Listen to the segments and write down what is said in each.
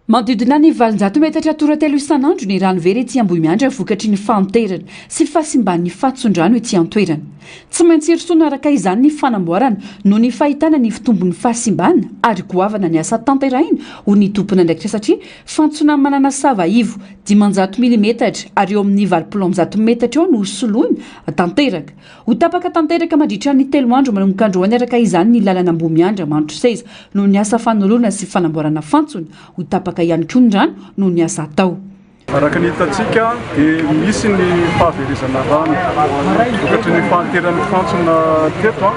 Manodidina ny 800 metatra toratelo isan'andro ny rano very etsy Ambohimiandra vokatry ny fahanterana sy fahasimban'ny fatson-drano etsy an-toerana. Tsy maintsy hirosoana araka izany ny fanamboarana noho ny fahitana ny fitombon'ny fahasimbana ary goavana ny asa tanterahina hoy ny tompon'andraikitra satria fantsona manana sava ivo 500 milimetatra ary eo amin'ny 180 metatra eo no hosoloina tanteraka. Ho tapaka tanteraka mandritra ny telo andro manomboka androany araka izany ny lalana Ambohimiandra Mandroseza noho ny asa fanoloana sy fanamboarana fantsona. Ho tapaka ihany koa ny rano noho ny asa atao. Araka ny hitantsika dia misy ny fahaverezana rano vokatry ny fahanteran'ny fantsona teto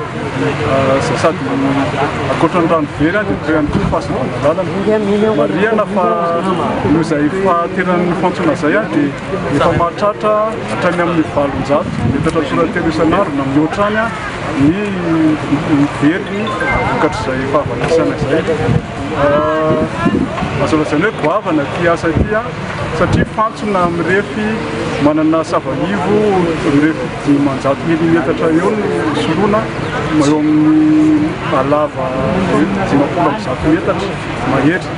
izay sady ankoatra ny rano very dia teo ihany koa ny fahasimbana lalana. Marihana fa noho izay fahanteran'ny fantsona izay dia efa mahatratra hatrany amin'ny 800 metatra toratelo isan'andro na mihoatra any ny ny very vokatr'izay fahavakisana izay. Azo lazaina hoe goavana ity asa ity satria fantsona mirefy manana savaivo mirefy 500 milimetatra eo no soloina eo amin'ny halava 150 metatra mahery.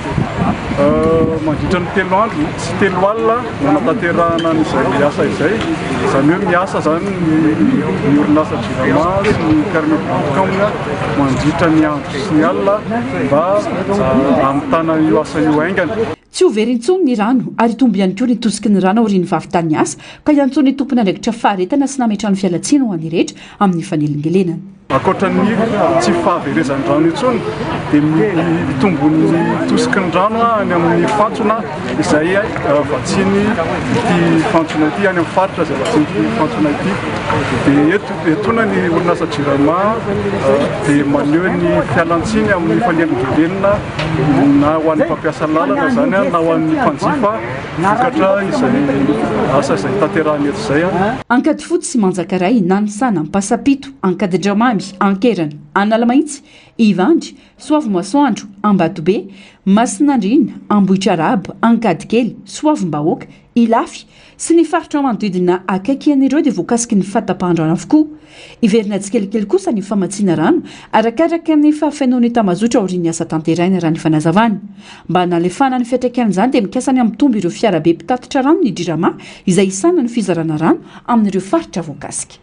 Mandritra ny telo andro sy telo alina no hanatanterahana an'izay asa izay, izany hoe miasa izany ny orinasa Jirama sy ny mpiara-miombon'antoka aminy mandritra ny andro sy ny alina mba hamitana io asa io haingana. Tsy ho very intsony ny rano ary hitombo ihany koa ny tosiky ny rano aorian'ny fahavitan'ny asa ka iantsoan'ny tompon'andraikitra faharetana sy nametrahany fialantsiny ho an'ny rehetra amin'ny fanelingelenana. Ankoatra ny tsy fahaverezan-drano intsony dia mitombo ny tosiky ny rano any amin'ny fantsona izay vatsiany ity fantsona ity, any amin'ny faritra izay vatsiany ity fantsona ity. Dia eto etoana ny orinasa Jirama dia maneho ny fialantsiny amin'ny fanelingelenina na ho an'ny mpampiasa lalana izany na ho an'ny mpanjifa vokatra izay asa izay tanterahina eto izay. Ankadifotsy, Manjakaray, Nanisana, Ampasapito, Ankadindramamy, Ankerana, Analamahitsy, Ivandry, Soavimasoandro, Ambatobe, Masinandriana, Ambohitrarabo, Ankadikely, Soavimbahoaka, Ilafy, sy ny faritra manodidina akaiky an'ireo dia voakasiky ny fahatapahan-drano avokoa. Hiverina tsikelikely kosa ny famatsiana rano arakaraka ny fahafenoan'ny tambazotra aorian'ny asa tanterahina raha ny fanazavana. Mba hanalefahana ny fiantraikan'izany dia mikasa ny hampitombo ireo fiarabe mpitatitra rano ny Jirama izay hisahana ny fizarana rano amin'ireo faritra voakasika.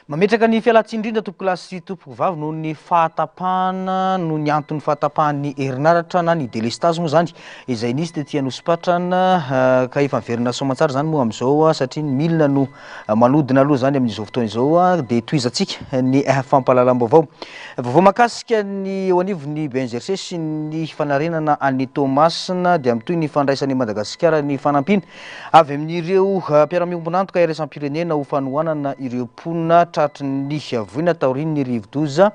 Mametraka ny fialantsiny indrindra tompokolahy sy tompokovavy noho ny fahatapahana noho ny anton'ny fahatapahan'ny herinaratra na ny delestazy moa izany izay nisy tety Anosipatrana ka efa miverina soamantsara izany moa amin'izao satria ny milina no manodina aloha izany amin'izao fotoana izao dia tohizantsika ny fampahalalam-baovao. Vaovao mahakasika ny eo anivon'ny BNGRC sy ny fanarenana an'i Toamasina dia mitohy ny fandraisan'i Madagasikara ny fanampiana avy amin'ireo mpiara-miombon'antoka iraisam-pirenena ho fanohanana ireo mponina tratry ny voina taorian'ny rivodoza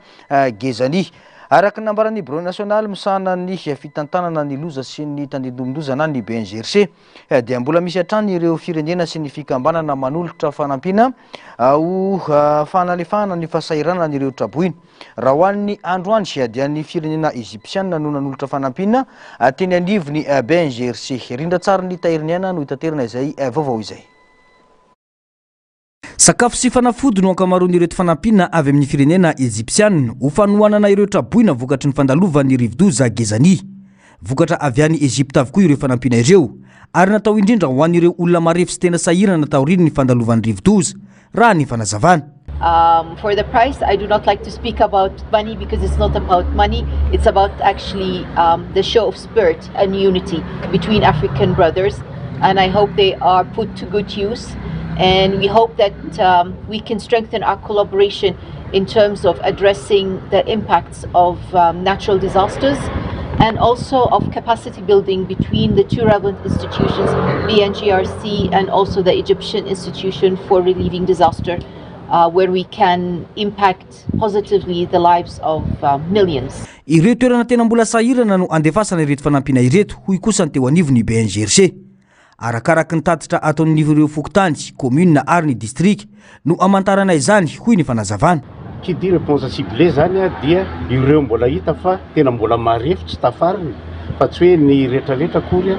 Gezani. Araka ny nambaran'ny Birao nasionaly misahana ny fitantanana ny loza sy ny tandindomin-doza na ny BNGRC dia mbola misy hatrany ireo firenena sy ny fikambanana manolotra fanampiana ho fanalefahana ny fahasahiranan'ireo traboina. Raha ho an'ny androany dia ny firenena Egyptiana no nanolotra fanampiana teny anivon'ny BNGRC. Rindran-tsarin'ny Tahiriniaina no hitaterana izay vaovao izay. Sakafo sy fanafody no ankamaroan'ireto fanampiana avy amin'ny firenena Ejipsiana ho fanohanana ireo traboina vokatry ny fandalovan'ny rivodoza Gezani. Vokatra avy any Egypta avokoa ireo fanampiana ireo ary natao indrindra ho an'ireo olona marefo sy tena sahirana taorian'ny fandalovan'ny rivodoza, raha ny fanazavana. For the price, I do not like to speak about money because it's not about money, it's about actually the show of spirit and unity between African brothers and I hope they are put to good use and we hope that we can strengthen our collaboration in terms of addressing the impacts of natural disasters and also of capacity building between the two relevant institutions, BNGRC and also the Egyptian Institution for Relieving Disaster, where we can impact positively the lives of millions. Ireo toerana tena mbola sahirana no andefasana ireto fanampiana ireto, hoy kosa ny teo anivon'ny BNGRC. Arakaraky ny tatitra ataon'ireo fokontany, commune ary ny distrika no amantarana izany, hoy ny fanazavana. Qui dit réponse ciblée zany dia ireo mbola hita fa tena mbola marefo tsy tafarina fa tsy hoe ny retraretra akory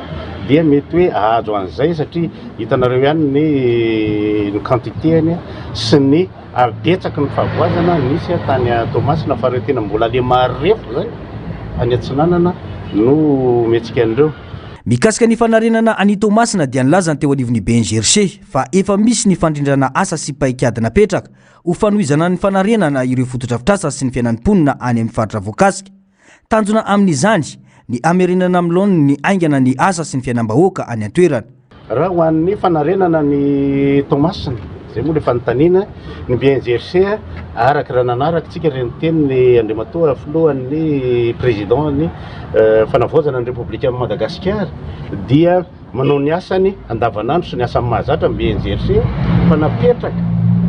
dia mety hoe ahazo an'izay satria hitanareo ihany ny ny quantité-ny sy ny Ary betsaky ny fahavoazana nisy tany Toamasina fa ireo tena mbola le marefo zay any atsinanana no omentsika an'ireo. Mikasika ny fanarenana an'i Toamasina dia nilaza ny teo anivon'ny BNGRC fa efa misy ny fandrindrana asa sy paikady napetraka ho fanohizana ny fanarenana ireo fotodrafitrasa sy ny fiainan'ny mponina any amin'ny faritra voakasika. Tanjona amin'izany ny hamerenana amin'ny laoniny haingana ny asa sy ny fiainam-bahoaka any an-toerana. Raha ho an'ny fanarenana ny Toamasina, izay moa ilay fanontaniana, ny BNGRC araka raha nanaraka tsika ireny tenin'ny Andriamatoa Filohan'ny Président ny Fanavaozana ny Repoblikan'i Madagasikara dia Manao ny asany andavanandro sy ny asany mahazatra ny BNGRC fa napetraka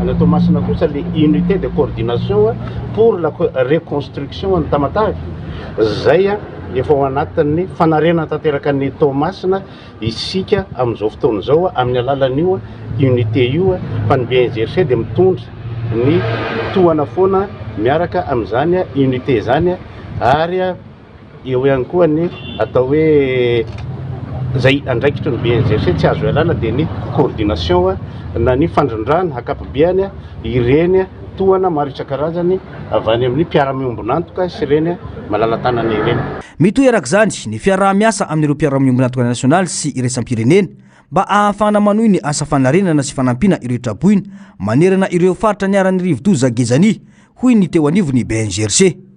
any Toamasina kosa le unité de coordination pour la reconstruction an'i Tamatave izay efa ao anatin'ny fanarenana tanteraka an'i Toamasina isika amin'izao fotoana izao amin'ny alalan'io unité io fa ny BNGRC dia mitondra ny tohana foana miaraka amin'izany unité izany ary Eo ihany koa ny atao hoe izay andraikitry ny BNGRC tsy azo ialana dia ny coordination na ny fandrindrana ankapobeany ireny tohana maro isan-karazany avy any amin'ny mpiara-miombon'antoka sy ireny malala-tanana ireny. Mitohy araka izany ny fiaraha-miasa amin'ireo mpiara-miombon'antoka nasionaly sy iraisam-pirenena mba ahafahana manohy ny asa fanarenana sy fanampiana ireo traboina manerana ireo faritra niharan'ny rivodoza Gezani, hoy ny teo anivon'ny BNGRC.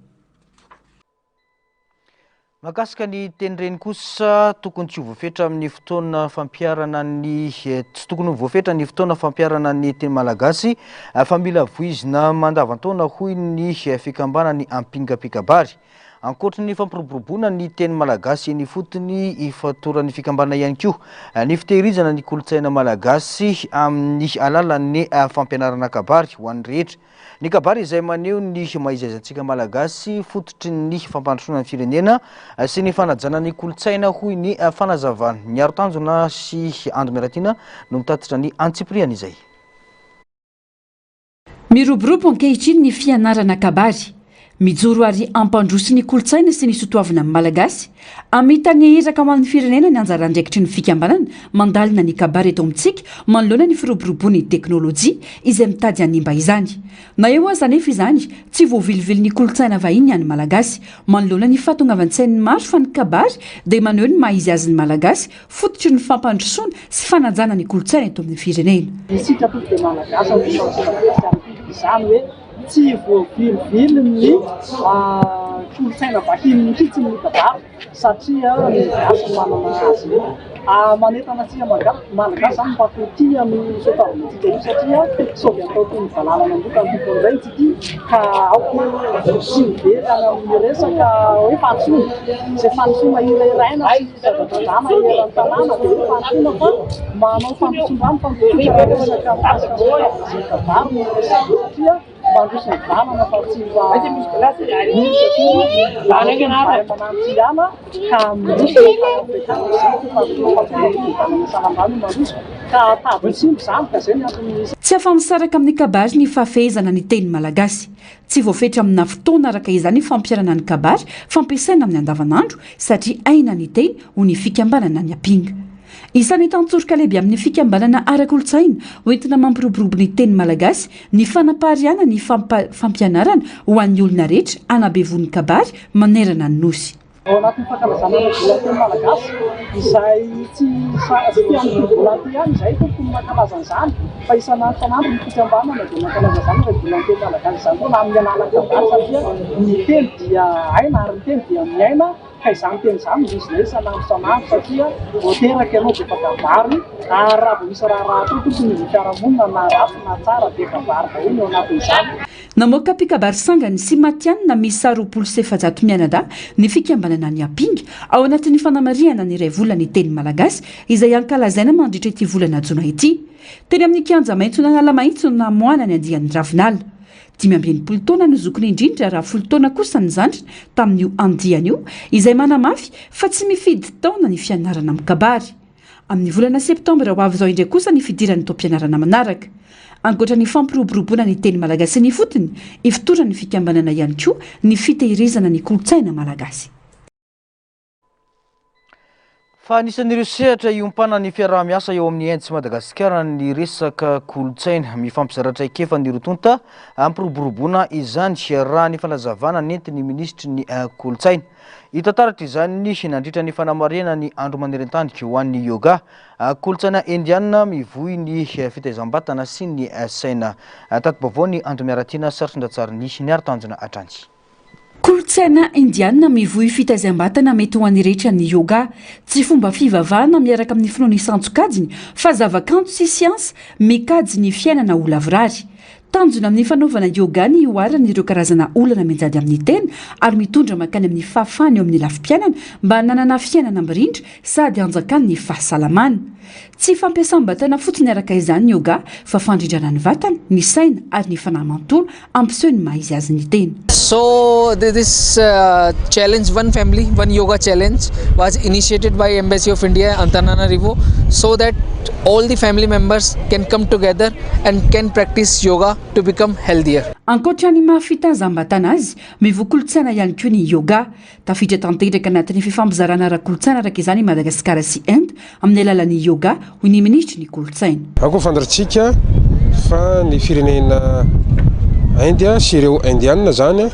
Mahakasika ny teny reny kosa, tokony tsy ho voafetra amin'ny fotoana fampiharana ny tsy tokony ho voafetra ny fotoana fampiharana ny teny malagasy fa mila voizina mandavan-taona hoy ny fikambanan'ny Ampinga Mpikabary. Ankoatry ny fampiroboroboana ny teny malagasy eny ifotony, ifatoran'ny fikambanana ihany koa ny fitehirizana ny kolontsaina malagasy amin'ny alalan'ny fampianarana kabary ho an'ny rehetra. Ny kabary izay maneho ny maha izy azy antsika Malagasy, fototry ny fampandrosoana ny firenena sy ny fanajana ny kolontsaina hoy ny fanazavana. Niaro tanjona sy Ando Miaratiana no mitatitra ny antsipiriany izay. Miroborobo ankehitriny ny fianarana kabary. Mijoro ary hampandroso ny kolontsaina sy ny sotoavina malagasy. Hamita ny iraka ho an'ny firenena ny anjara andraikitry ny fikambanana mandalina ny kabary eto amintsika manoloana ny firoboroboan'ny teknolojia izay mitady hanimba izany. Na eo aza anefa izany, tsy voavilivilin'ny kolontsaina vahiny ny an'ny Malagasy. Manoloana ny fahatongavan-tsain'ny maro fa ny kabary dia maneho ny maha izy azy ny Malagasy, fototry ny fampandrosoana sy fanajana ny kolontsaina eto amin'ny firenena. Isika tompoko dia Malagasy ao Madagasikara izany hoe tsy voavilivilin'ny kolontsaina vahiny mihitsy ny kabary. satria ny gasy no manana azy io. Manentana antsika Malagasy izany mba ho tia an'io soatoavina antsika io satria sao dia atao toy ny valala nandoka ny tompony indray izy ity ka aoka tsy ho very any amin'ny resaka hoe fandrosoana. Izay fandrosoana hirahiraina sy zava-dradrana eran'ny tanàna dia hoe fandrosoana fa manao fandrosoan-drano fa mitsotra resaka mikasika ny soatoavina sy ny kabary no resahina satria Mandroso ny valana fa tsy mba miditra akory ary mahay manampy hiala ka miroso ny fahampianarana izany fa fampitana salambaly mandroso ka tady tsimba izany ka izay ny antony Tsy afa-misaraka amin'ny kabary ny fahafehezana ny teny malagasy. Tsy voafetra amina fotoana araka izany ny fampiharana ny kabary fampiasaina amin'ny andavanandro satria aina ny teny ho ny fikambanana ny ampinga. Isan'ny tantsoroka lehibe amin'ny fikambanana ara-kolontsaina hoentina mampiroborobo ny teny malagasy ny fanapariahana ny fampianarana ho an'ny olona rehetra hanabe voho ny kabary manerana ny Nosy. Ao anatin'ny fankalazana ny volan-teny malagasy izay tsy tsy amin'ity volana ity ihany izahay tompoko no mankalaza an'izany fa isan'andro isan'andro ny fikambanana dia mankalaza izany ilay volan-teny malagasy izany koa na amin'ny alalan'ny kabary satria ny teny dia aina ary ny teny dia miaina Ka izany teny izany no izinay isan'andro isan'andro satria vao teraka ianao dia efa kabary ary raha vao misy raharaha atao tokony ny fiarahamonina na ratsy na tsara dia kabary daholo ny ao anatin'izany. Namoaka mpikabary sangany sy matihanina miisa 420 mianadahy ny fikambanana Ny Ampinga ao anatin'ny fanamarihana ny iray volan'ny teny malagasy izay ankalazaina mandritra ity volana jona ity. Teny amin'ny kianja maitson'Analamahitsy no namoahana ny andiany Ravinala. 65 taona no zokiny indrindra raha folo taona kosa ny zandriny tamin'io andiany io, izay manamafy fa tsy mifidy taona ny fianarana mikabary. Amin'ny volana septambra ho avy izao indray kosa ny fidiran'ny taom-pianarana manaraka. Ankoatra ny fampiroboroboana ny teny malagasy eny ifotony, ifotoran'ny fikambanana ihany koa ny fitehirizana ny kolontsaina malagasy. Fa anisan'ireo sehatra iompanan'ny fiaraha-miasa eo amin'ny Inde sy Madagasikara ny resaka kolontsaina. Mifampizara traikefa ny roa tonta hampiroboroboana izany, raha ny fanazavana nentin'ny minisitry ny Kolontsaina. Hita taratra izany nandritra ny fanamarihana ny Andro maneran-tany ho an'ny Yoga. Kolontsaina indiana mivoy ny fitaizam-batana sy ny saina. Tati-baovao ny Andro Miaratiana Sarotsondratsariny niaro tanjona hatrany. Kolontsaina Indiana mivoy fitaizam-batana mety ho an'ny rehetra ny yoga. Tsy fomba fivavahana miaraka amin'ny finoana isan-tsokajiny fa zavakanto sy siansa mikajy ny fiainana ho lavorary. Tanjona amin'ny fanaovana yoga ny hihoarana ireo karazana olana mianjady amin'ny tena ary mitondra mankany amin'ny fahafahana eo amin'ny lafim-piainana mba hananana fiainana mirindra sady hanjakan'ny fahasalamana. Tsy fampiasam-batana fotsiny araka izany ny yoga fa fandrindrana ny vatana, ny saina ary ny fanahy manontolo hampiseho ny maha izy azy ny tena. So this challenge one family one yoga challenge was initiated by Embassy of India Antananarivo so that all the family members can come together and can practice yoga to become healthier. Ankoatra ny maha fitazam-batana azy, mivoa kolontsaina ihany koa ny yoga. Tafiditra tanteraka anatin'ny fifampizarana ara-kolontsaina araka izany i Madagasikara sy Inde amin'ny alalan'ny yoga, hoy ny minisitry ny kolontsaina. Aoka ho fantatsika fa ny firenena Inde sy ireo Indiana izany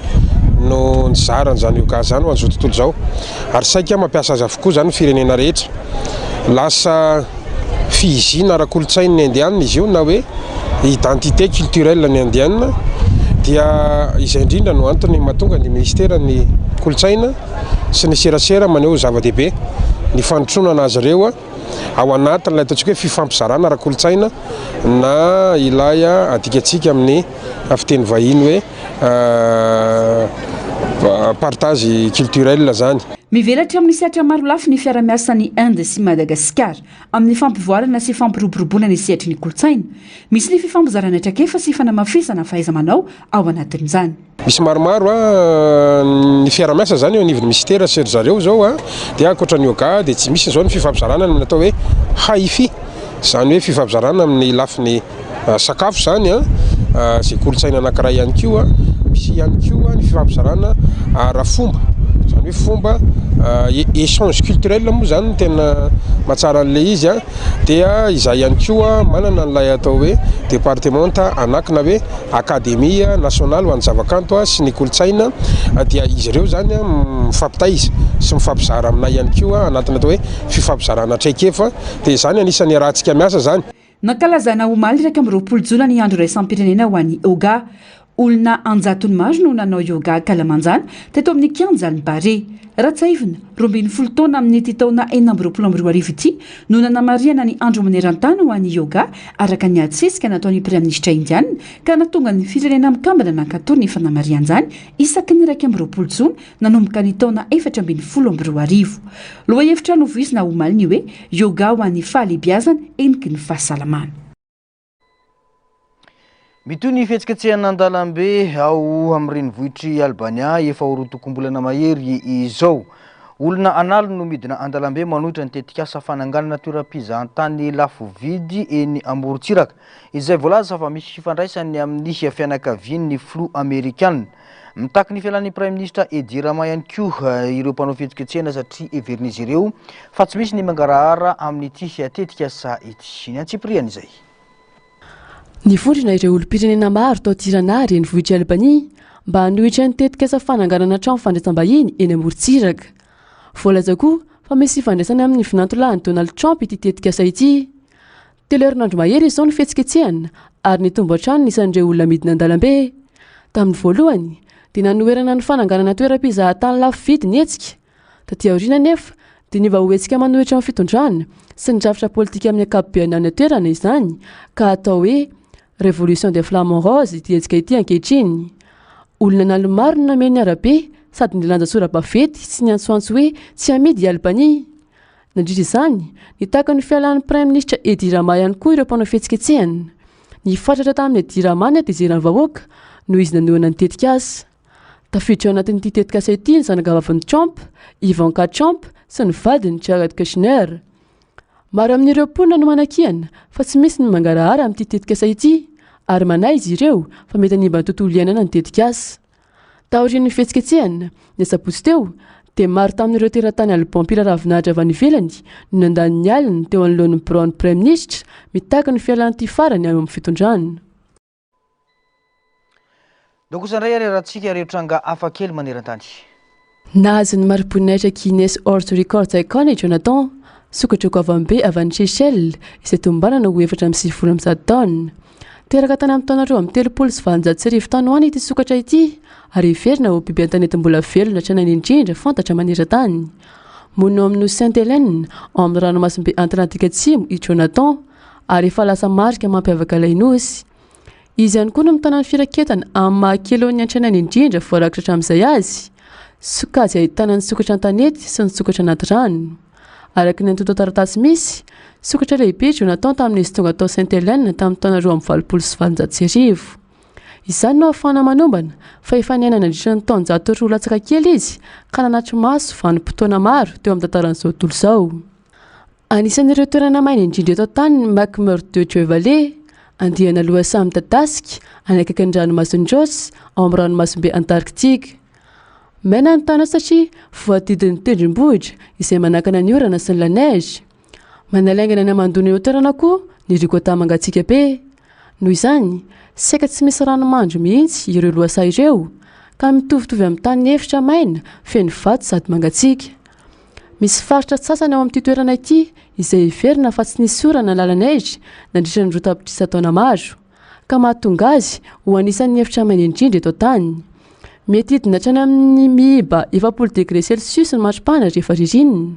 no nizara an'izany yoga izany ho an'izao tontolo izao ary saika mampiasa azy avokoa izany ny firenena rehetra. Lasa fihiziana ara-kolontsain'ny Indiana izy io na hoe identité culturelle ny Indiana dia izay indrindra no antony mahatonga ny minisiteran'ny kolontsaina sy ny serasera maneho zava-dehibe ny fanotronana azy ireo ao anatin'ilay ataontsika hoe fifampizarana ara-kolontsaina na ilay adikantsika amin'ny fiteny vahiny hoe partage culturel zany. Mivelatra amin'ny sehatra marolafy ny fiara-miasan'i Inde sy Madagasikara amin'ny fampivoarana sy fampiroboroboana ny sehatry ny kolontsaina. Misy ny fifampizarana traikefa sy fanamafisana fahaiza-manao ao anatin'izany. Misy maromaro ny fiara-miasa izany eo anivon'ny minisitera sy ry zareo izao dia ankoatra ny yoga dia tsy misy izao ny fifampizarana amin'ny atao hoe hi-fi izany hoe fifampizarana amin'ny lafiny Sakafo izany an, izay kolontsaina anankiray ihany koa, misy ihany koa ny fifampizarana ara-fomba, izany hoe fomba échange culturel moa izany no tena mahatsara an'ilay izy an, dia izahay ihany koa manana an'ilay atao hoe departemanta anakina hoe akademia nasionaly ho an'ny zavakanto sy ny kolontsaina, dia izy ireo izany an mifampitaiza sy mifampizara aminay ihany koa anatin'ny atao hoe fifampizarana traikefa, dia izany anisan'ny iarahantsika miasa izany. Nankalazaina omaly 21 jona ny andro iraisam-pirenena ho an'ny yoga. Olona an-jatony maro no nanao yoga ankalamanjana teto amin'ny kianjan'ny Barea. Raha tsiahivina, 12 taona amin'ity taona 2026 ity no nanamarihana ny andro maneran-tany ho an'ny yoga araka ny ady sesika nataon'ny Praiminisitra Indiana ka nahatonga ny Firenena Mikambana nankatò ny fanamarihan'izany isaky ny 21 jona nanomboka ny taona 2014. Lohahevitra novoizina omaly ny hoe Yoga ho an'ny fahalehibiazana heniky ny fahasalamana. Mitohy ny fihetsiketsehana an-dalambe ao amin'ny renivohitr'i Albania efa ho roatokombolana mahery izao. Olona an'aliny no midina an-dalambe manohitra ny tetikasa fananganana toeram-pizahantany lafo vidy eny amorontsiraka, izay voalaza fa misy fifandraisany amin'ny fianakavian'ny filoha amerikana. Mitaky ny fialan'ny Praiminisitra Edi Rama ihany koa ireo mpanao fihetsiketsehana satria heverin'izy ireo fa tsy misy ny mangarahara amin'ity tetikasa ity. Ny antsipiriany izay. Nivondrona ireo olom-pirenena maro tao Tirana, renivohitr'i Albania, mba hanohitra ny tetikasa fananganana trano fandraisam-bahiny eny amorontsiraka. Voalaza koa fa misy ifandraisany amin'ny vinantolahin'i Donald Trump ity tetikasa ity. Telo herinandro mahery izao ny fihetsiketsehana ary nitombo hatrany ny isan'ireo olona midina an-dalambe. Tamin'ny voalohany, dia nanoherana ny fananganana toeram-pizahan-tany lafo vidy ny hetsika. Taty aoriana anefa, dia niova ho hetsika manohitra ny fitondrana sy ny rafitra politika amin'ny ankapobeny any an-toerana izany, ka atao hoe Révolution des Flamants Roses ity hetsika ity ankehitriny. Olona an'aliny maro no nameno ny arabe sady nilanja sora-baventy sy niantsoantso hoe tsy hamidy i Albania. Nandritra izany, nitaky ny fialan'ny Praiminisitra Edi Rama ihany koa ireo mpanao fihetsiketsehana. Nifatratra tamin'i Edi Rama ny hatezeran'ny vahoaka noho izy nanohana ny tetikasa. Tafiditra ao anatin'ity tetikasa ity ny zanakavavin'i Trump, Ivanka Trump, sy ny vadiny, Jared Kushner. Maro amin'ireo mponina no manakiana fa tsy misy ny mangarahara amin'ity tetikasa ity ary manahy izy ireo fa mety hanimba ny tontolo iainana ny tetikasa. Taorian'ny fihetsiketsehana, ny asabotsy teo, dia maro tamin'ireo teratany Alban mpila ravinahitra avy any ivelany no nandany ny aliny teo anoloan'ny biraon'ny Praiminisitra mitaky ny fialan'ity farany ao amin'ny fitondrana. Ndao kosa indray ary arahantsika ireo tranga hafa kely maneran-tany. Nahazo ny mari-boninahitra Guinness World Records Icon i Jonathan, sokatra goavambe avy any Seychelles, izay tombanana ho 194 taona. Teraka tany amin'ny taona 1832 tany ho any ity sokatra ity, ary heverina ho biby an-tanety mbola velona tranainy indrindra fantatra maneran-tany. Monina ao amin'ny nosy Sainte Hélène, ao amin'ny ranomasimbe Atlantika Atsimo i Jonathan, ary efa lasa marika mampiavaka ilay nosy. Izy ihany koa no mitana ny firaketana amin'ny maha keleon'ny antranainy indrindra voarakitra hatramin'izay azy, sokajy ahitana ny sokatra an-tanety sy ny sokatra anaty rano. Araka ny antontan-taratasy misy, sokatra lehibe i Jonathan tamin'izy tonga tao Sainte Hélène tamin'ny taona 1882. Izany no ahafahana manombana fa efa niaina nandritra ny taonjato roa latsaka kely izy ka nanatri-maso vanim-potoana maro teo amin'ny tantaran'izao tontolo izao. Anisan'ireo toerana maina indrindra eto an-tany ny McMurdo Joy Valley, andiana lohasaha midadasika any akaikin'ny ranomasin'i Ross ao amin'ny ranomasimbe Antarktika. Maina ny tany ao satria voadidin'ny tendrombohitra izay manakana ny orana sy ny la neige. Manalaingana ny hamandoana eo an-toerana koa ny ricotta mangatsiaka be. Noho izany, saika tsy misy ranomandry mihitsy ireo lohasaha ireo, ka mitovitovy amin'ny tany efitra maina feno vato sady mangatsiaka. Misy faritra sasany ao amin'ity toerana ity izay heverina fa tsy nisy orana na laneige nandritra ny 2 tapitrisa taona maro, ka mahatonga azy ho anisan'ny efitra maina indrindra eto an-tany. Mety hidina hatrany amin'ny miiba 40 degre celsius ny maripana rehefa ririnina.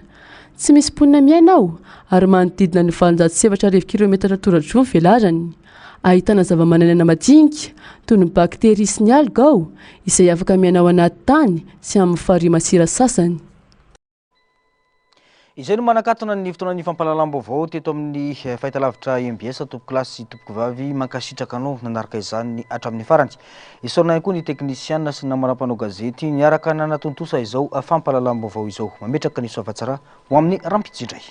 Tsy misy mponina miaina ao ary manodidina ny 4800 kilometatra toradroa ny velarany. Ahitana zavamananaina madinika toy ny bakteria sy ny alga ao, izay afaka miaina ao anaty tany sy amin'ny farihy masira sasany. Izay no manakatona ny fotoanan'ny fampahalalam-baovao teto amin'ny fahitalavitra MBS tompokolahy sy tompokovavy mankasitraka anao nanaraka izany hatramin'ny farany. Isaorana ihany koa ny teknisiana sy ny namana mpanao gazety niaraka nanatontosa izao fampahalalam-baovao izao. Mametraka ny soavatsara ho amin'ny rahampitso indray.